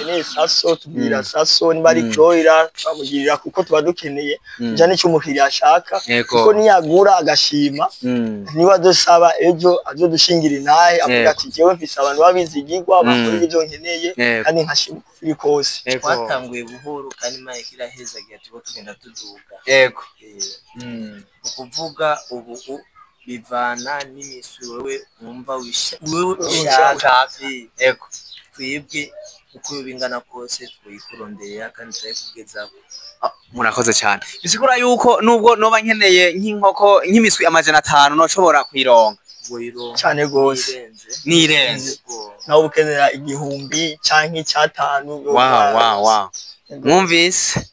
Akeneye saso, tubwira saso, niba ari broiler turamugirira, kuko tuba dukeneye kuja n'ico umukiriya ashaka, kuko niyagura agashima, niba adusaba ejo azodushingira intahe avuga ati: "Jewe mfise abantu b'abizigirwa bakora ivyo nkeneye", kandi nkashima uko biri kose. Twatanguye buhoro kandi Imana ikirahezagira, turiko tugenda tuduga. Ni ukuvuga ubu bivana n'imiswi wewe wumva wewe ushaka. Ushaka. Twebwe uko bingana kose twikuronderera kandi turabikugezako. Murakoze cyane. Bisigura yuko nubwo noba nkeneye nk'inkoko, nk'imiswi 500, noshobora kuyironka? Woyironka. Cane gose. Nirenze. Nirenze. Yego. Nawe uba ukenera 1000 canke 500. Wow, mwumvise.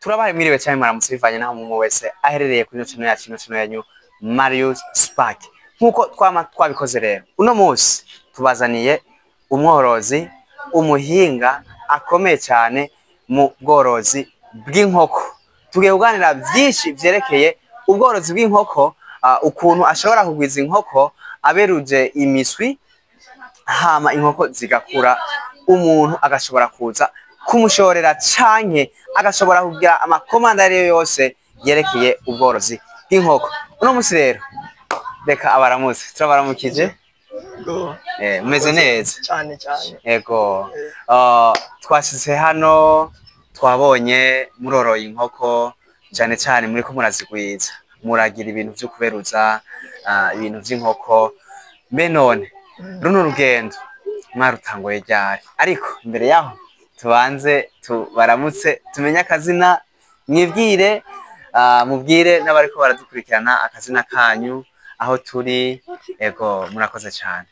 Turabaye mwiriwe cyane, muramutse, bivanye naho umuntu wese aherereye kuri ino channel yacu, ino channel yanyu Marius Spark. Nkuko twama twabikoze rero, uno munsi tubazaniye umworozi, umuhinga akomeye cyane mu bworozi bw'inkoko. Tugiye kuganira byinshi vyerekeye ubworozi bw'inkoko, ukuntu ashobora kugwiza inkoko aberuje imiswi, hama inkoko zigakura, umuntu agashobora kuza kumushorera canke agashobora kugira amakomanda ariyo yose yerekeye ubworozi bw'inkoko. Uno munsi rero reka abaramutse. Turabaramukije. Mumeze neza? Cane cane. Ego. Twashitse hano, twabonye muroroye inkoko, cane cane muriko murazigwiza, muragira ibintu vyo kuberuza, ibintu vy'inkoko. Mbe none runo rugendo mwarutanguye ryari? Ariko imbere yaho tubanze tubaramutse, tumenye akazina, mwibwire, mubwire n'abariko baradukurikirana akazina kanyu, aho turi. Ego, murakoze cane.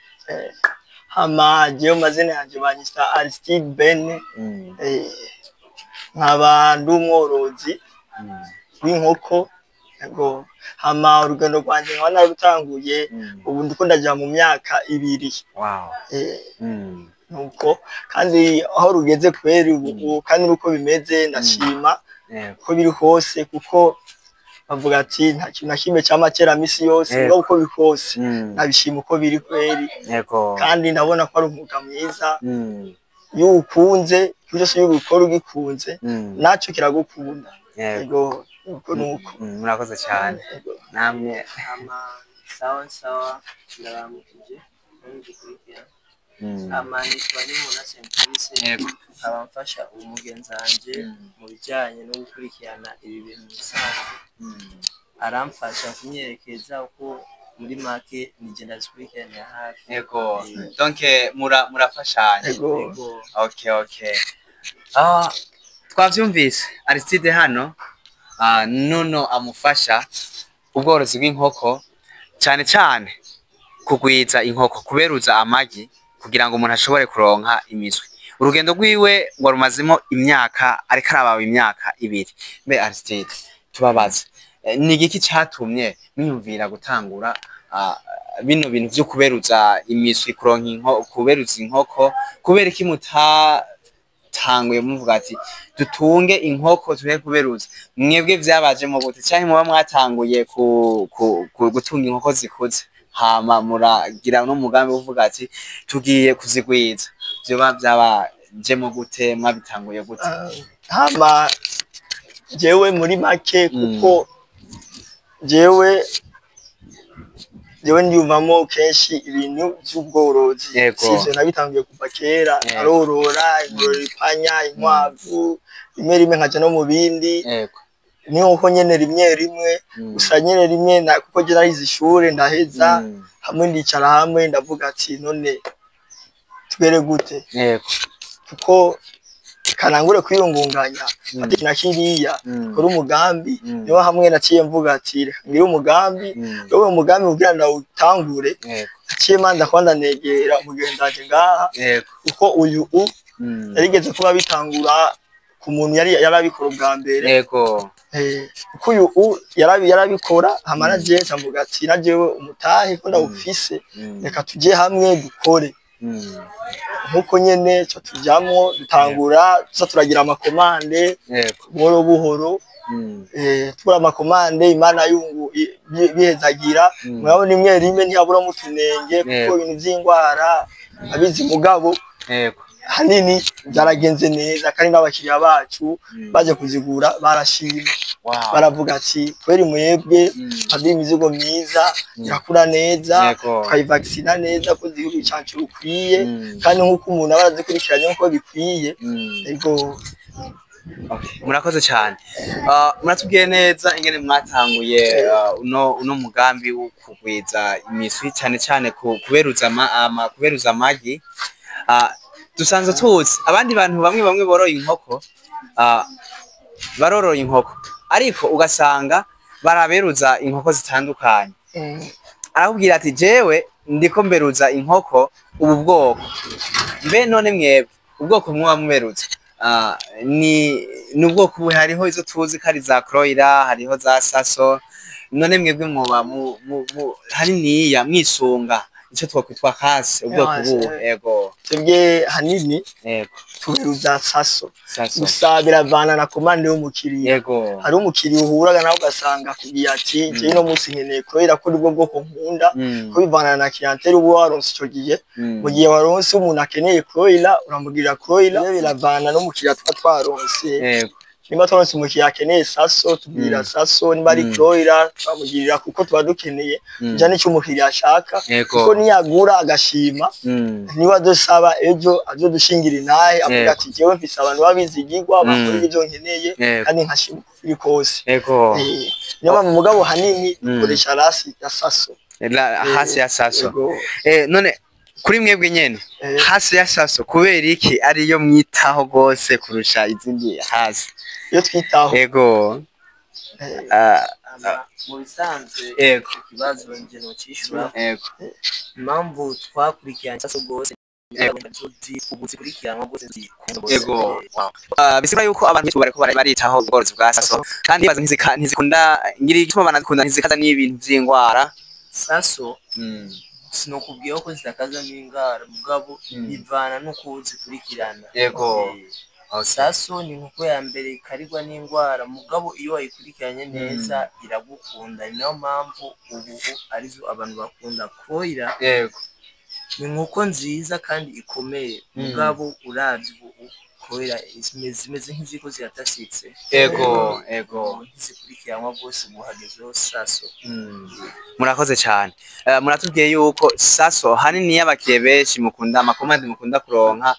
Hama jewe mazina yanje banyita Aristide Ben. Nkaba ndi umworozi w'inkoko. Ego, hama urugendo rwanje nkaba narutanguye ubu ndiko ndaja mu myaka 2. Nuko kandi aho rugeze kweri ubu kandi nuko bimeze, ndashima uko biri hose, kuko bavuga ati nta kintu na kimwe cama kera misi yose. Mugabo uko biri kose ndabishima uko biri kweri. Kandi ndabona ko ari umwuga mwiza. Iyo uwukunze, ikintu cyose iyo ubikora ugikunze, naco kiragukunda. Ego, uko nuko. Murakoze cyane. Ego. Namwe? Hama sawa sawa, ndabaramukije mudukurikira. Hama nitwa Nimubona Simplice, nkaba mfasha uwo mugenzi wanje mu bijanye no gukurikirana ibi bintu bisanzwe. Aramfasha kunyerekeza uko muri make nije ndazikurikiranira hafi. Yego. Donc murafashanya. Ego. Ego. Okay. Twavyumvise Aristide hano, nuno amufasha ubworozi bw'inkoko, cyane cyane kugwiza inkoko, kuberuza amagi kugira ngo umuntu ashobore kuronka imiswi. Urugendo rwiwe ngo rumazemo imyaka, ariko arababa imyaka 2. Mbe Aristide, tubabaze, ni igiki catumye mwiyumvira gutangura bino bintu vyo kuberuza imiswi, kuronka inkoko, kuberuza inkoko? Kubera iki mutatanguye muvuga ati dutunge inkoko tuhe kuberuza? Mwebwe vyabajemo gute? Canke muba mwatanguye ku gutunga inkoko zikuze, hama muragira no mugambi uvuga ati tugiye kuzigwiza? Vyoba vyabajemo gute? Mwabitanguye gute? Hama jewe muri make, kuko jewe ndiyumvamo kenshi ibintu vy'ubworozi. Sivyo, nabitanguye kuva kera. Narorora, nkorora ipanya, inkwavu, rimwe rimwe nkaja no mu bindi n'inkoko nyene rimwe rimwe. Gusa nyene rimwe na kuko je narize ishure ndaheza, hamwe ndicara hamwe ndavuga ati none tubere gute, kuko kanangure kwiyungunganya, fate iki na kiriya, kora umugambi. Niho hamwe naciye mvuga ati reka ngire umugambi. Rero uwo mugambi kugira ndawutangure, naciye manza kuba ndanegera umugenzi wanje ngaha, kuko uyu yarigeze kuba bitangura ku muntu yari yarabikora ubwa mbere. Kuko uyu yarabikora, hama na jewe nca mvuga ati na jewe umutahe ko ndawufise, reka tuje hamwe dukore. Nkuko nyene ca tujamwo, dutangura tuza turagira amakomande buhoro buhoro. Tubura amakomande, Imana yungu bihezagira. Murabona rimwe rimwe ntihaburamo utunenge, kuko ibintu vy'ingwara. Abizi mugabo Yego. hanini byaragenze neza, kandi n'abakiriya bacu baje kuzigura barashima. Baravuga ati kweri mwebwe aduha imizigo myiza, irakura neza, tukayivaccina neza ko ziha urucanco rukwiye, kandi nk'uko umuntu aba arazikurikiranye nk'uko bikwiye. Ego. Murakoze cyane. Muratubwiye neza ingene mwatanguye uno mugambi wo kugwiza imiswi, cyane cyane kuberuza kuberuza amagi. Dusanzwe tuzi abandi bantu bamwe bamwe boroye inkoko, baroroye inkoko ariko ugasanga baraberuza inkoko zitandukanye. Arakubwira ati jewe ndiko mberuza inkoko ubu bwoko. Mbe none mwebwe ubwoko muba muberuza ni ubwoko buhe? Hariho izo tuzi ko ari za Croira, hariho za Saso. None mwebwe mwoba haniniya mwisunga ico twokwitwa hasi ubwoko buhe? Ego. Twebwe hanini tuberuza Saso. Saso. Gusa biravana na commande y'umukiriya. Hari umukiriya uhuraga nawe ugasanga akubwiye ati jewe uno munsi nkeneye kubera ko nibwo bwoko nkunda, ko bivana na clientèle uba waronse ico gihe. Mu gihe waronse umuntu akeneye Croira, uramugirira Croira. Biravana n'umukiriya tuba twaronse. Nimba twaronse umukiriya akeneye Saso, tubwira Saso. Nimba ari Croira, turamugirira, kuko tuba dukeneye kuja n'ico umukiriya ashaka, kuko niyagura agashima, niwe azosaba ejo azodushingira intahe avuga ati jewe mfise abantu b'abizigirwa bakorera ivyo nkeneye, kandi nkashima uko biri kose. Niyo mpamvu mugabo hanini dukoresha race ya Saso. Race ya Saso. Yego. None kuri mwebwe nyene, race ya Saso kubera iki ariyo mwitaho gose kurusha izindi race? Iyo twitaho? Ego. Mu bisanzwe, ico kibazo nje nocishura. Impamvu twakurikiranye Saso rwose, ubu zikurikiranwa rwose, zikunda rwose. Ego. Bisigura yuko abantu benshi bariko baritaho ubworozi bwa Saso, kandi baza ntizikunda ngira igituma banazikunda, ntizikaza n'ibintu vy'ingwara. Saso, sinokubwiye ko zitakaza n'ingwara, mugabo bivana n'uko zikurikirana. Saso ni inkoko ya mbere ikarirwa n'ingwara, mugabo iyo wayikurikiranye neza iragukunda. Ni nayo mpamvu ubu arizo abantu bakunda. Croira ni inkoko nziza kandi ikomeye, mugabo uravye ubu Croira zimeze nk'iziriko ziratasitse. Ego ego. Ntizikurikiranwa rwose, ubu hagezweho Saso. Murakoze cyane. Muratubwiye yuko Saso hanini y'abakiriya benshi mukunda, ama commandes mukunda kuronka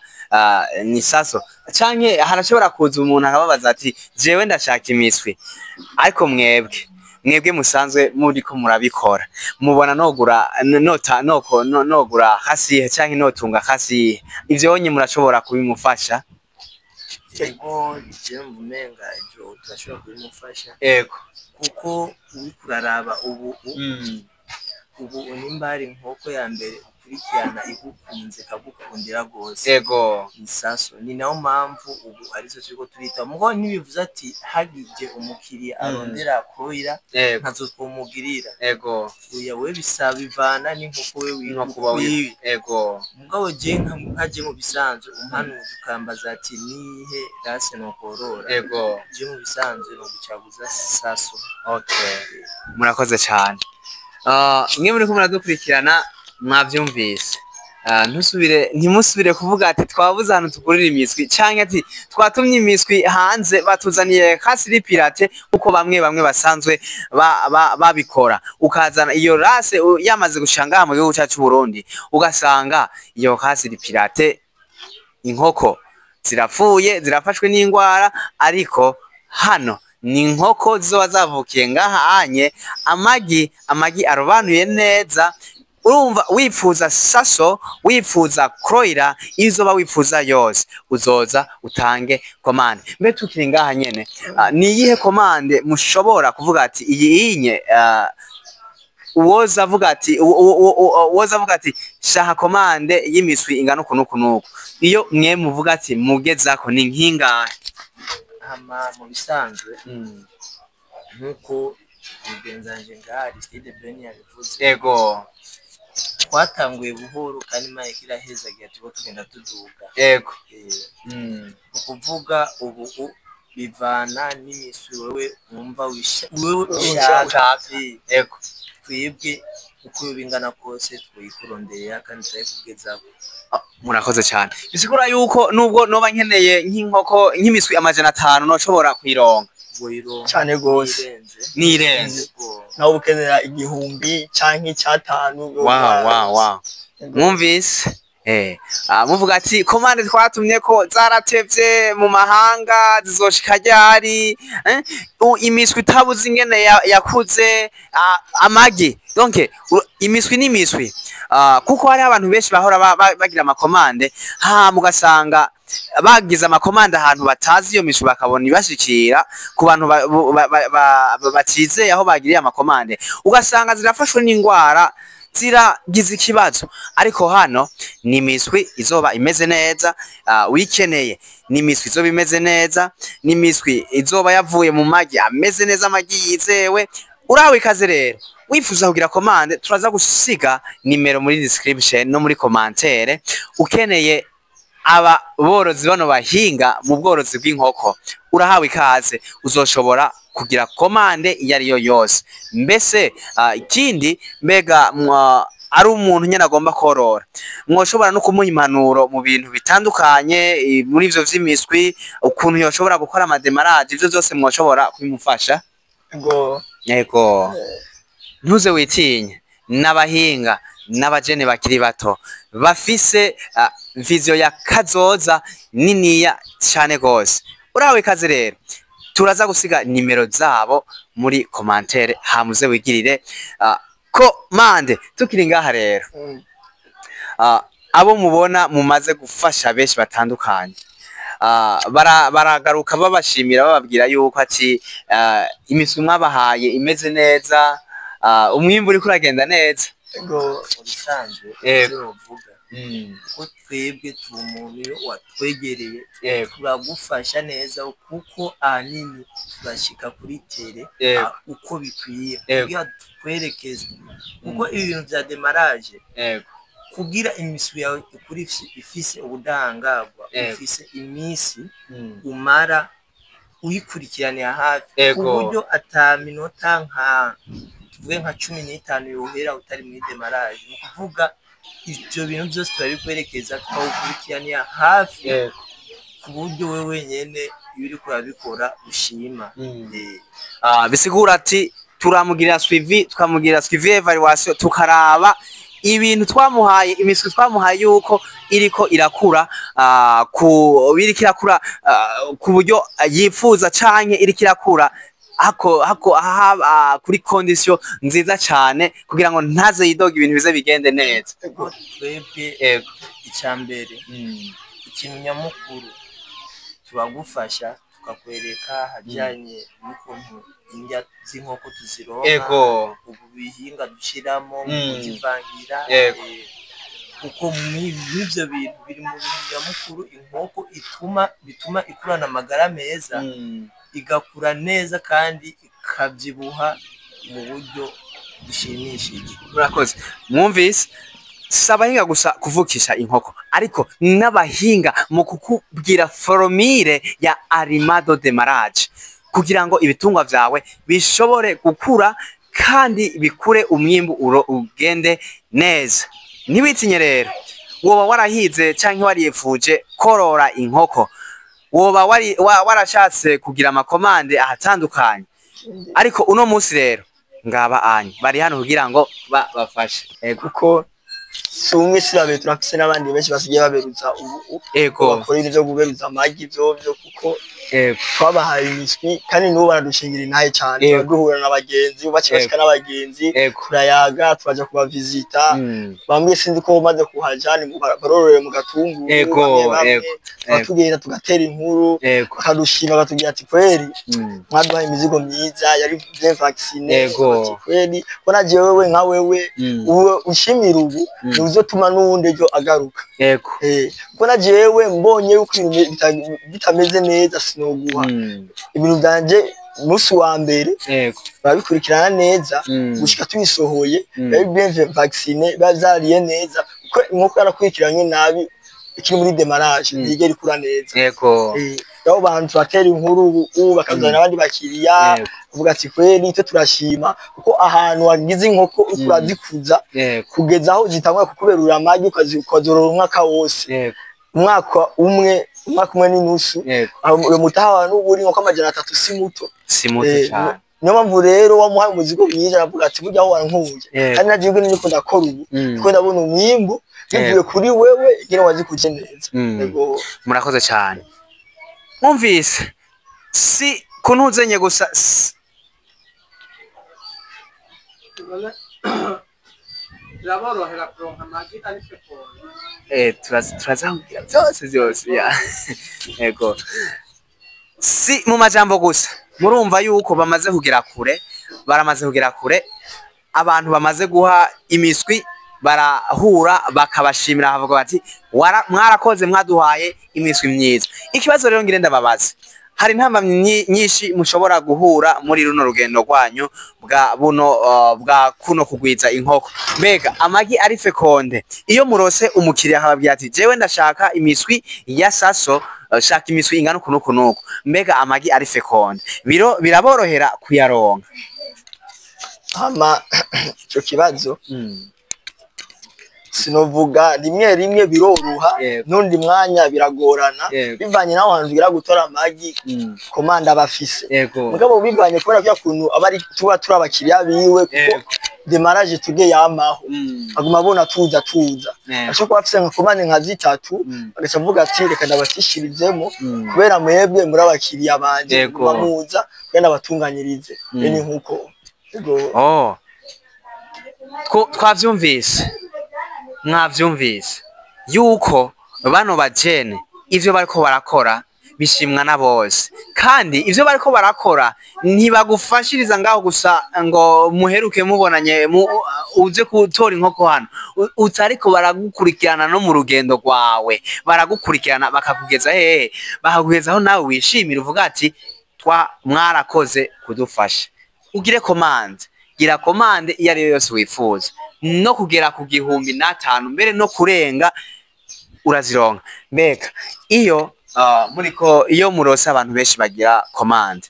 ni Saso, canke harashobora kuza umuntu akababaza ati jewe ndashaka imiswi, ariko mwebwe musanzwe muriko murabikora, mubona nogura nota noko nogura hasihe canke notunga hasihe? Ivyo onye murashobora kubimufasha? Ego, je umenga ivyo turashobora kubimufasha, kuko uriko uraraba ubu ubu nimba hari inkoko ya mbere ukurikirana igukunze ikagukundira rwose, ni Saso. Ni nayo mpamvu ubu arizo turiko turita. Mugabo ntibivuze ati hagije umukiriya arondera Croira ntazo twomugirira. Oya, we bisaba bivana n'inkoko we nko kuba ukwiye. Mugabo je nkaje mu bisanzwe umpanuje ukambaza ati nihe race nokorora, je mu bisanzwe no gucaguza Saso. Okay. Murakoze cyane. Mwe muriko muradukurikirana mwavyumvise. Ntusubire, ntimusubire kuvuga ati twabuze ahantu tugurira imiswi, canke ati twatumye imiswi hanze batuzaniye race iri pirate, kuko bamwe bamwe basanzwe babikora, ukazana iyo race yamaze gushika ngaha mu gihugu cacu Burundi, ugasanga iyo race iri pirate, inkoko zirapfuye, zirafashwe n'ingwara. Ariko hano ni inkoko zizoba zavukiye ngaha anye, amagi arobanuye neza. Urumva, wifuza Saso, wifuza Croira, izoba wifuza yose, uzoza utange commande. Mbe tukiri ngaha nyene, ni iyihe commande mushobora kuvuga ati iyi inye, uwoza avuga ati uwoza avuga ati shaka commande y'imiswi ingana uku n'uku n'uku, iyo mwe muvuga ati mugezako ni nkingahe? Hama mu bisanzwe, nk'uko mugenzi wanje ngaha Aristide Ben yabivuze, twatanguye buhoro kandi Imana iriko irahezagira, turiko tugenda tuduga. Ni ukuvuga ubu bivana n'imiswi wewe wumva wewe ushaka. Ushaka. Twebwe Uko bingana kose twikuronderera kandi turayikugezako. Murakoze cyane. Bisigura yuko nubwo noba nkeneye nk'inkoko nk'imiswi 500 noshobora kuyironka. Cane gose. Nirenze. Nawe ukenera 1000 canke 5,000. Wow. Mwumvise? Muvuga ati commande twatumye ko zaratevye mu mahanga zizoshika ryari, imiswi itabuze ingene yakuze, amagi donc imiswi n'imiswi, kuko hari abantu benshi bahora bagira amakomande, ha mugasanga bagize amakomande ahantu batazi iyo miswi bakabona ibashikira ku bantu batizeye aho bagiriye amakomande, ugasanga zirafashwe n'ingwara ziragize ikibazo. Ariko hano ni imiswi izoba imeze neza, wikeneye ni imiswi izoba imeze neza, ni imiswi izoba yavuye mu magi ameze neza, amagi yizewe. Urawe ikaze rero, wifuza kugira commande turaza gusiga nimero muri description no muri commentaire. Ukeneye aba borozi bano bahinga mu bworozi bw'inkoko, urahawe ikaze, uzoshobora kugira commande iyo ari yo yose. Mbese ikindi mbega ari umuntu nyene agomba korora, mwoshobora no kumuha impanuro mu bintu bitandukanye muri ivyo vy'imiswi, ukuntu yoshobora gukora amadémarrage, ivyo vyose mwoshobora kubimufasha. Yego. Ntuze witinye, n'abahinga n'abajene bakiri bato bafise vision ya kazoza niniya cane gose. Urahawe ikaze rero, turaza gusiga nimero zabo muri commentaire, hamuze wigirire commande. Tukiri ngaha rero, abo mubona mumaze gufasha benshi batandukanye, baragaruka babashimira bababwira yuko ati imiswi mwabahaye imeze neza, umwimbu uriko uragenda neza. Mu bisanzwe ivyo novuga ko twebwe turi umuntu iyo watwegereye turagufasha neza, kuko ahanini turashika kuri terrain uko bikwiye kugira tukwerekeze, kuko ibi bintu vya démarrage kugira imiswi yawe ikure ifise ubudahangarwa, ifise imisi umara uyikurikiranira hafi, ku buryo ata minota nka tuvuge nka 15 yohera utari muri démarrage. Ni ukuvuga ivyo bintu vyose turabikwerekeza, tukawukurikiranira hafi, ku buryo wewe wenyene iyo uriko urabikora ushima. Bisigura ati turamugirira suivi, tukamugirira suivi évaluation, tukaraba ibintu twamuhaye, imiswi twamuhaye yuko iriko irakura, ku iriko irakura ku buryo yifuza, canke iriko irakura hako kuri condition nziza cane, kugira ngo ntaze yidoga, ibintu bize bigende neza. Kuko twebwe icya mbere, ikintu nyamukuru, turagufasha tukakwereka hajyanye n'ukuntu indya z'inkoko tuzironka, ubu bihinga dushiramo mu kuzivangira, kuko mw'ivyo bintu biri mu bintu nyamukuru inkoko ituma bituma ikurana amagara meza, igakura neza kandi ikabyibuha mu buryo bushimishije. Murakoze. Mwumvise, si abahinga gusa kuvukisha inkoko, ariko n'abahinga mu kukubwira formule ya aliment de démarrage, kugira ngo ibitungwa vyawe bishobore gukura kandi bikure umwimbu ugende neza. Ntiwitinye rero, woba warahize canke warifuje korora inkoko, woba warashatse kugira amakomande ahatandukanye, ariko uno munsi rero ngaba anyu bari hano kugira ngo bafashe. Ego. Kuko si umwe si babiri, turafise n'abandi benshi basigaye baberuza ubu, bakora ibintu vyo kuberuza amagi vyovyo, kuko twabahaye imiswi kandi n'ubu baradushingira intahe cane. Turaduhura n'abagenzi baci bashika n'abagenzi, turayaga, turaja kubavizita. Bamwe sinzi ko bamaze kuhaja, ni barororeye mu Gatunguru, bamwe bamwe tuba tugatera inkuru, bakadushima, bakatubwira ati kweri mwaduhaye imizigo myiza yari bien vaccinée. Ati kweri ko na jewe nka wewe ubu ushimira, ubu niuzotuma n'uwundi ejo agaruka. Kuko na jewe mbonye yuko ibintu bitameze neza sinoguha ibintu vyanje. Umunsi wa mbere barabikurikirana neza gushika tubisohoye, biba bien vacciné, biba vyariye neza, kuko inkoko yarakurikiranywe nabi ikiri muri démarrage ntigera ikura neza. Aho bantu turatera inkuru ubu bakazana abandi bakiriya, uvuga ati kweri twe turashima, kuko ahantu wagize inkoko uriko urazikuza kugeza aho zitangura kukuberura amagi, ukazorora umwaka wose, umwaka umwe, umwaka umwe n'inusu. Aho uyo mutaha wawe n'ubu uri inkoko 300, si muto. Si muto Eh, cane. Niyo mpamvu rero wamuhaye umuzigo mwiza, aravuga ati burya aho wankuye, kandi na jewe niko ndakora ubu, niko ndabona umwimbu bivuye kuri wewe ingene wazikuje neza. Yego. Murakoze cyane. Mwumvise si kuntuzenye gusa Biraborohera kuronka amagi ari fécondé? Turazambwira byose byose ya. Yego, si mu majambo gusa, murumva yuko bamaze kugera kure, baramaze kugera kure. Abantu bamaze guha imiswi barahura bakabashimira, bavuga bati: Mwarakoze, mwaduhaye imiswi myiza." Ikibazo rero ngire ndababaze, hari intambamyi nyinshi mushobora guhura muri runo rugendo rwanyu bwa buno bwa kuno kugwiza inkoko. Mbega amagi ari fécondé, iyo murose umukiriya akababwira ati: "Jewe ndashaka imiswi ya saso, shaka imiswi ingana uku n'uku n'uku," mbega amagi ari fécondé biro biraborohera kuyaronka? Hama ico kibazo, sinovuga rimwe rimwe biroroha, n'undi mwanya biragorana, bivanye n'aho hantu tugira gutora amagi, commande aba afise. Mugabo bivanye kubera ko kuntu aba ari tuba turi abakiriya biwe, kuko démarrage tuge yamaho, aguma abona tuza tuza, ashobora kuba afise nka commande nka zitatu, agaca avuga ati: "Reka ndabatishirizemo, kubera mwebwe muri abakiriya banje, muguma muza kugira ndabatunganyirize." Ni nkuko. Yego. Oh. Twavyumvise, mwavyumvise yuko bano bajene ivyo bariko barakora bishimwa na bose, kandi ivyo bariko barakora ntibagufashiriza ngaho gusa ngo muheruke mubonanye uze gutora inkoko hano. Utariko baragukurikirana no mu rugendo rwawe, baragukurikirana bakakugeza hehe, bakakugeza aho nawe wishimira, uvuga ati: "Twa mwarakoze kudufasha." Ugire commande, gira commande iyo ari yo yose wifuza, no kugera ku 1005, mbere no kurenga urazironka. Mbega iyo muriko, iyo murose abantu benshi bagira commande,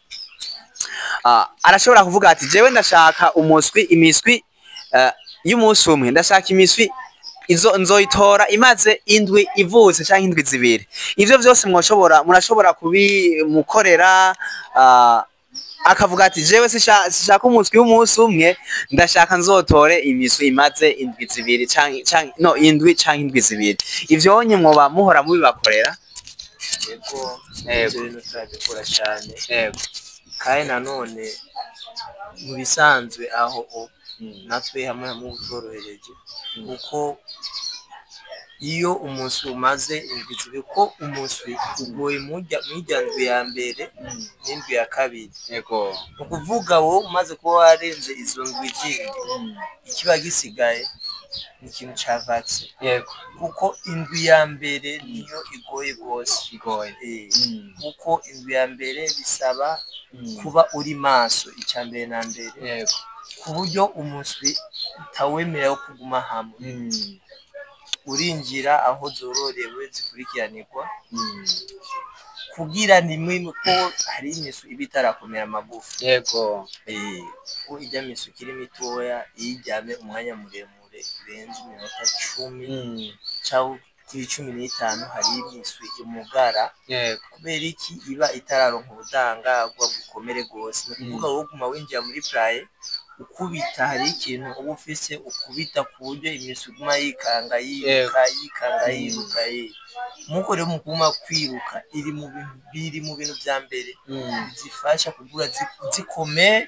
arashobora kuvuga ati: "Jewe ndashaka umuswi, imiswi y'umunsi umwe, ndashaka imiswi izo nzoyitora imaze indwi ivutse canke indwi 2." Ivyo vyose mwoshobora, murashobora kubimukorera? Akavuga ati: "Jewe sishaka umuswi w'umunsi umwe, ndashaka nzotore imiswi imaze indwi 2 canke no indwi canke indwi 2." Ivyo nye mwoba muhora mubibakorera? Yego. Yego. Ivyo bintu turabikora cyane. Kandi nanone mu bisanzwe aho natwe hamwe hamwe utworohereje, kuko iyo umunsi umaze indwi 2, ko umuswi ugoye mwirya ndwi ya mbere n'indwi ya kabiri. Ni ukuvuga wowe umaze kuba warenze izo ndwi zindi, ikiba gisigaye ni ikintu ca vaccin, kuko indwi ya mbere niyo igoye rwose. Igoye. Kuko indwi ya mbere bisaba kuba uri maso, icya mbere na mbere, ku buryo umuswi utawemerewe kuguma hamwe. Urinjira aho zororewe zikurikiranirwa, kugira nimwe ko hari imiswi iba itarakomera amagufa. Ko ijya miswi ikiri mitoya, iyo iryamye umwanya muremure urenze iminota 10 cyangwa kuri 15, hari imiswi imugara. Kubera iki? Iba itararonka ubudahangarwa bukomere rwose. Ni ukuvuga wowe uguma winjira muri poulailler, ukubita, hari ikintu uba ufise ukubita ku buryo imiswi iguma yikanga, yiruka, yikanga, yiruka. Nkuko rero mu kuguma kwiruka iri mu bintu, biri mu bintu vya mbere bizifasha kugura zikomeye.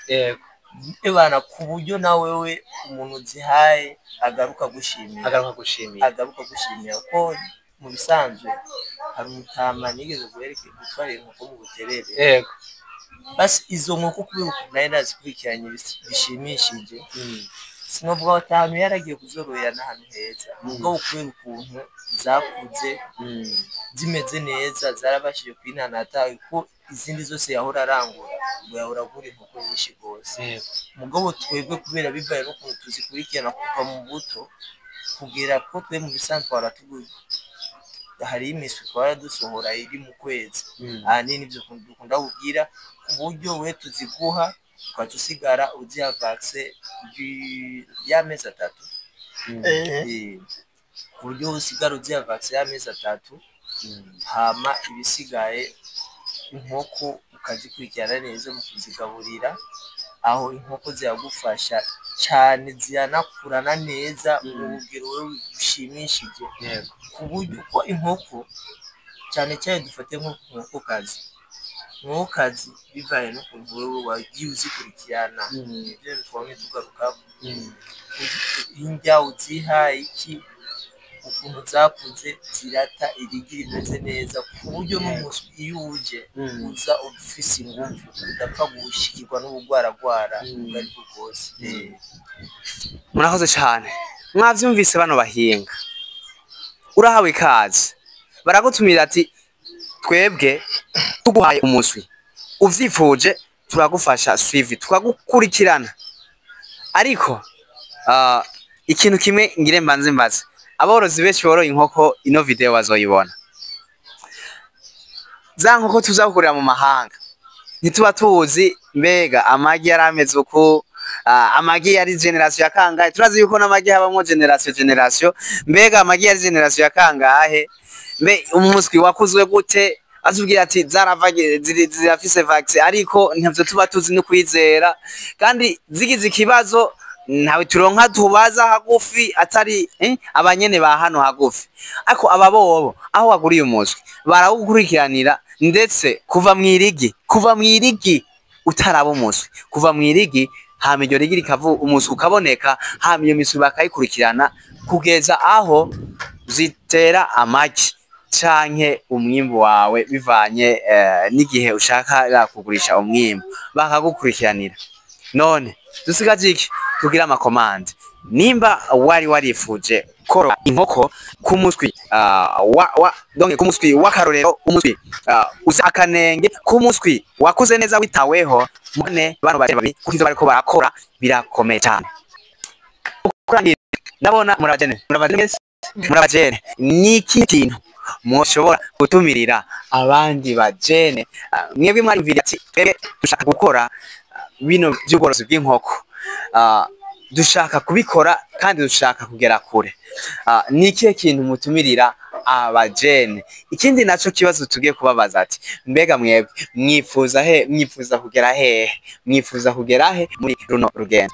Ebana, ku buryo na wewe umuntu uzihaye agaruka gushimira. Agaruka gushimira. Agaruka gushimira, kuko mu bisanzwe hari umutama nigeze guhereka gutwara inkoko mu Buterere. Basi izo nkoko kubera ukuntu nari nazikurikiranye bishimishije, sinovuga ko ahantu yaragiye kuzororera n'ahantu heza, mugabo kubera ukuntu zakuze zimeze neza, zarabashije kwinanata, kuko izindi zose yahora arangura, ngo yahora agura inkoko nyinshi rwose. Mugabo twebwe kubera bivaye n'ukuntu tuzikurikirana kuva mu buto kugera ko twe mu bisanzwe twahora tugura. Hari imiswi twara dusohora iri mu kwezi, ahanini ivyo dukunda kugira, ku buryo we tuziguha ukaca usigara uziha vaccin y'amezi 3. Ku buryo usigara uziha vaccin y'amezi 3, hama ibisigaye inkoko ukazikurikirana neza mu kuzigaburira. Aho inkoko ziragufasha cyane, ziranakurana neza mu rugero rushimishije, ku buryo ko inkoko cyane cyane dufate nko ku nkokokazi, inkokokazi bivaye n'ukuntu wewe wagiye uzikurikirana, ibyo twamye tugarukako, indya uziha iki, ukuntu zakuze, zirata irigi rimeze neza, ku buryo n'umuswi iyo uje uza ufise inguvu, udapfa gushikirwa n'ubugwaragwara ubwo aribwo bwose. Murakoze cyane, mwavyumvise bano bahinga. Urahawe ikaze, baragutumira ati twebwe tuguhaye umuswi uvyifuje turagufasha suivi, tukagukurikirana. Ariko ikintu kimwe ngire mbanze mbaze aborozi benshi boroye inkoko, ino video bazoyibona. Za nkoko tuza kugurira mu mahanga ntituba tuzi mbega amagi yari ameze uku, amagi yari génération ya kangahe? Turazi yuko n'amagi habamwo génération. Mbega amagi yari génération ya kangahe? Mbe umuswi wakuzwe gute? Atubwira ati zaravage zirafise vaccin, ariko ntavyo tuba tuzi no kwizera, kandi zigize ikibazo ntawe turonka tubaza hagufi atari abanyene ba hano hagufi. Ariko aba bobo aho waguriye umuswi barawukurikiranira, ndetse kuva mw'irigi utaraba umuswi, kuva mw'irigi, hama iryo rigi rikavu umuswi ukaboneka, hama iyo miswi bakayikurikirana kugeza aho zitera amagi canke umwimbu wawe, bivanye n'igihe ushaka kugurisha umwimbu, bakagukurikiranira. None dusigaje iki? Tugira ama commandes. Nimba wari warifuje korora inkoko ku muswi wa donc ku muswi w'akarorero, umuswi uzi akanenge, ku muswi wakuze neza witaweho, mone bano babiri, kuko ivyo bariko barakora birakomeye cyane. Kurangira, ndabona murabajene, murabajene mwese, murabajene. Ni iki kintu mwoshobora gutumirira abandi bajene? Mwebwe mwariyumviriye ati twebwe dushaka gukora bino by'ubworozi bw'inkoko, dushaka kubikora kandi dushaka kugera kure. Ni ikihe kintu mutumirira abajene? Ikindi naco kibazo tugiye kubabaza ati mbega mwebwe mwifuza he, mwifuza kugera hehe, mwifuza kugera he muri runo rugendo?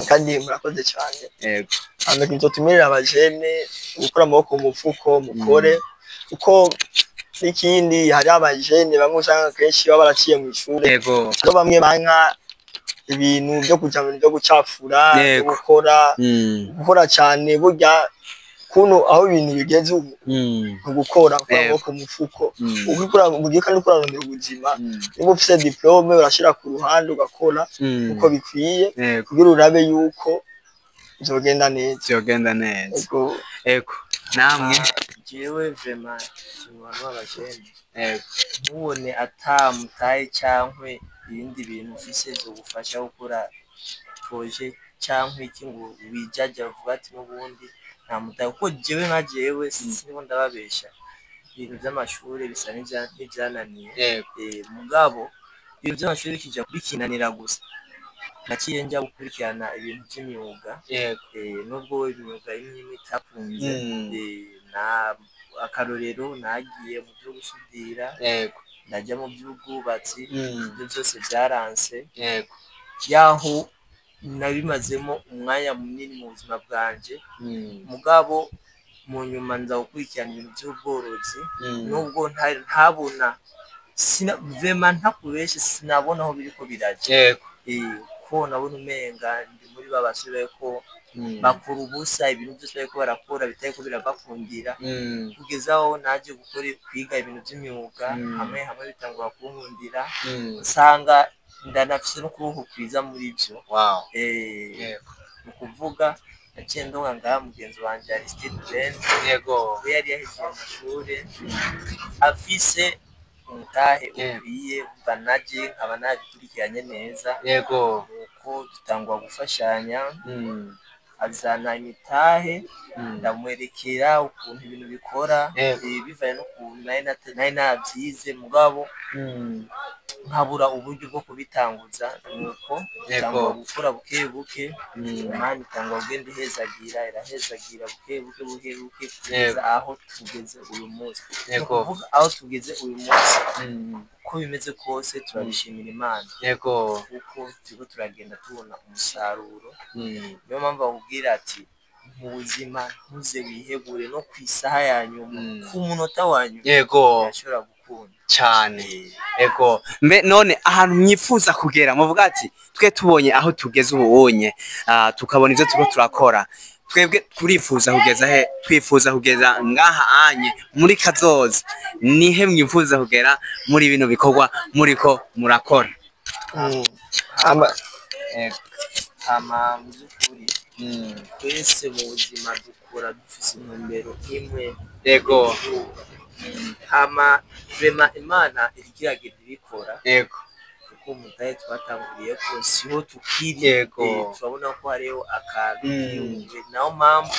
Kandi murakoze cyane. Yego. Hama ikintu tumirira abajene, gukura amaboko mu mufuko, mukore, kuko n'ikindi hari abajene bamwe usanga kenshi baba baraciye mu ishure. Hariho bamwe banka ibintu byo kuja mu bintu byo gucafura, byo gukora, gukora cyane. Burya kuno aho ibintu bigeze ubu, ni ugukora, gukura amaboko mu mufuko. Ugikora mu gihe kandi urarondera ubuzima, niba ufise diplôme urashira ku ruhande ugakora uko bikwiye, kugira urabe yuko bizogenda neza. Vyogenda neza. Ego. Ego, namwe? Jewe vraiment ikintu b'abajene, ntubone atamutaye cankwe ibindi bintu ufise vyogufasha gukora projet canke iki, ngo wijaja uvuga ati n'ubundi nta mutahe, kuko jewe nka jewe siniko ndababesha, ibintu vy'amashure bisa n'ivyananiye. Mugabo ibintu vy'amashure bikija bikinanira gusa, naciye nja gukurikirana ibintu vy'imyuga. Nubwo imyuga imwe imwe itakunze, na akarorero nagiye mu vyo gusudira, ndaja mu vy'ubwubatsi, ivyo vyose vyaranse. Yaho nabimazemo umwanya munini mu buzima bwanje, mugabo mu nyuma nza gukurikirana ibintu vy'ubworozi, nubwo ntabona, vraiment ntakubeshe, sinabona aho biriko biraja. Ko nabona umenga ndi muri ba basore bariko bakora ubusa, ibintu vyose bariko barakora bitariko birabakundira, kugeza aho naje gukora, kwiga ibintu vy'imyuga, hamwe hamwe bitangura kunkundira, nsanga ndanafise n'ukuboko kwiza muri vyo. Ni ukuvuga naciye ndonka ngaha mugenzi wanje Aristide Ben, we yari yahejeje amashure afise umutahe ukwiye, umva naje nkaba nabikurikiranye neza, nuko dutangura gufashanya. Azana imitahe, ndamwerekera ukuntu ibintu bikora, bivanye n'ukuntu nari navyize, mugabo nkabura uburyo bwo kubitanguza. Nuko tangura gukora buke buke, Imana itangura kugenda ihezagira, irahezagira buke buke buke buke kugeza aho tugeze uyu munsi. Ni ukuvuga aho tugeze uyu munsi, uko bimeze kose turabishimira Imana, kuko turiko turagenda tubona umusaruro. Niyo mpamvu bakubwira ati mu buzima ntuze wihebure, no ku isaha ya nyuma, ku munota wa nyuma birashobora gukunda cyane. Ego, mbe none ahantu mwifuza kugera, muvuga ati twe tubonye aho tugeze ubunye, tukabona ivyo turiko turakora, twebwe turifuza kugeza he? Twifuza kugeza ngaha anye muri kazoza, nihe mwifuza kugera muri bino bikorwa muriko murakora? Hama mu by'ukuri twese mu buzima dukora dufise intumbero imwe. Hama vraiment Imana iriko iragenda ibikora, kuko umutahe twatanguriye ko siho tukiri. Turabona ko hariho akantu kiyunge, nayo mpamvu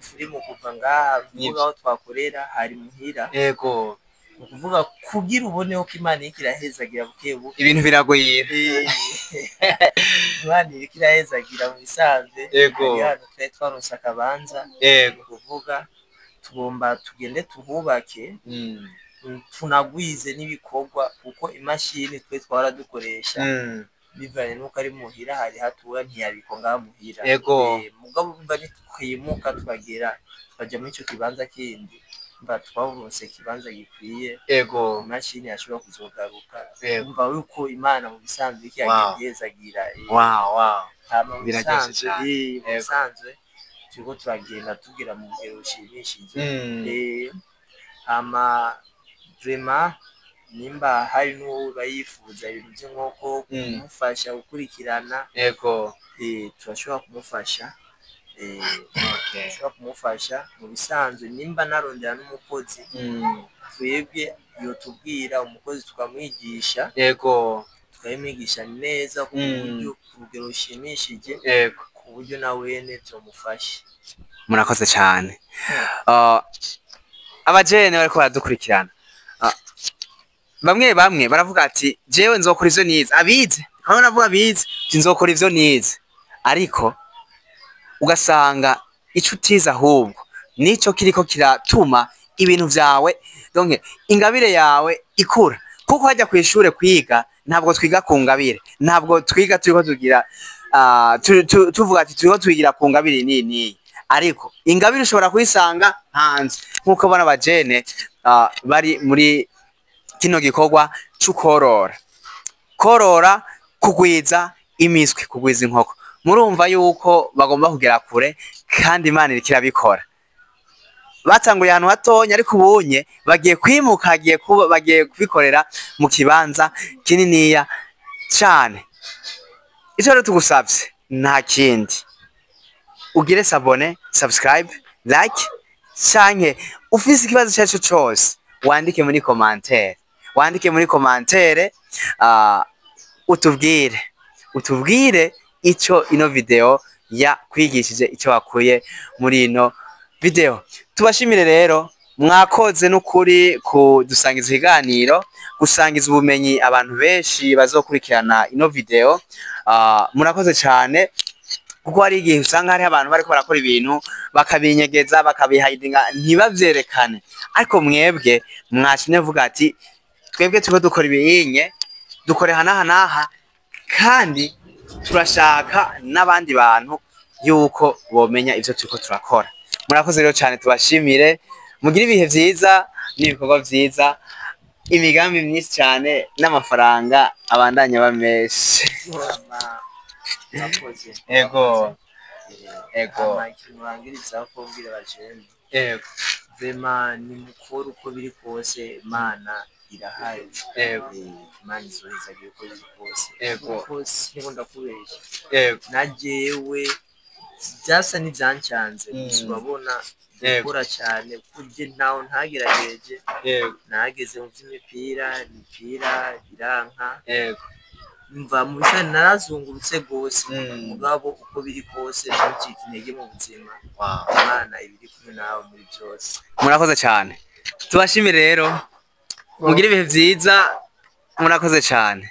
turi mu kuva ngaha, kuvuga aho twakorera hari muhira. Ni ukuvuga kugira uboneho ko Imana iriko irahezagira buke buke, ibintu biragwira. Imana iriko irahezagira mu bisanzwe. Hari ahantu twari twaronse akabanza, ni ukuvuga tugomba tugende tuhubake, tunagwize n'ibikorwa, kuko imashini twe twahora dukoresha, bivanye n'uko ari muhira hari hatuwe, ntiyabikwa ngaha muhira. Mugabo urumva nitwimuka tukagera tukaja muri ico kibanza kindi, mba twaronse ikibanza gikwiye, imashini yashobora kuzogaruka. Umva yuko Imana mu bisanzwe iriko iragenda ihezagira. Hama mu Biraryoshe bisanzwe, cane. mu bisanzwe turiko turagenda tugera mu rugero rushimishije. Hama vraiment nimba hari n'uwoba yifuza ibintu vy'inkoko, kumufasha gukurikirana, turashobora kumufasha. Turashobora kumufasha mu bisanzwe. Nimba narondera n'umukozi, twebwe yotubwira umukozi tukamwigisha, tukabimwigisha neza ku buryo, ku rugero rushimishije, ku buryo na wene vyomufasha. Murakoze cyane. Abajene bariko baradukurikirana, bamwe bamwe baravuga ati jewe nzokora ivyo nize, abize bamwe baravuga abize ati nzokora ivyo nize, ariko ugasanga ico utize ahubwo nico kiriko kiratuma ibintu vyawe, donc ingabire yawe ikura, kuko hajya kw'ishure kwiga ntabwo twiga ku ngabire, ntabwo twiga turiko tugira tuvuga ati turiko twigira ku ngabire niyi niyi, ariko ingabire ushobora kuyisanga hanze, nk'uko bano bajene bari muri kino gikorwa c'ukorora, korora, kugwiza imiswi, kugwiza inkoko. Murumva yuko bagomba kugera kure, kandi Imana iriko irabikora. Batanguye ahantu hatonya, ariko ubunye bagiye kwimuka, bagiye kuba, bagiye kubikorera mu kibanza kininiya cane. Ico rero tugusavye nta kindi, ugire s'abonner, subscribe, like, canke ufise ikibazo icarico cose wandike muri commentaire, wandike muri commentaire, utubwire ico ino video yakwigishije, ico wakuye muri ino video. Tubashimire rero, mwakoze n'ukuri kudusangiza ikiganiro, gusangiza ubumenyi abantu benshi bazokurikirana ino video. Murakoze cyane, kuko hari igihe usanga hariho abantu bariko barakora ibintu bakabinyegeza, bakabihidinga, ntibavyerekane, ariko mwebwe mwashimye vuga ati twebwe turiko dukora ibiyinye, dukore hanaha naha, kandi turashaka n'abandi bantu yuko bomenya ivyo turiko turakora. Murakoze rero cyane, tubashimire, mugire ibihe vyiza n'ibikorwa vyiza, imigambi myinshi cyane n'amafaranga abandanya aba menshi. Murakoze. Ego. Hama ikintu urangiriza ko mbwira abajene, vraiment ni mukuru, uko biri kose Imana irahari. Imana izohezagira uko biri kose. Kuko siniko ndakubeshya, na jewe vyasa n'ivyancanze gusa, urabona gukora cyane kurya ntaho ntagerageje, nageze mu vy'imipira, imipira iranka. Mva mu bisa narazungurutse rwose. Mm. Mugabo uko biri kose, ntucike intege mu buzima. Imana iba iri kumwe nawe muri byose. Murakoze cyane, tubashimire rero, mugire ibihe byiza, murakoze cyane.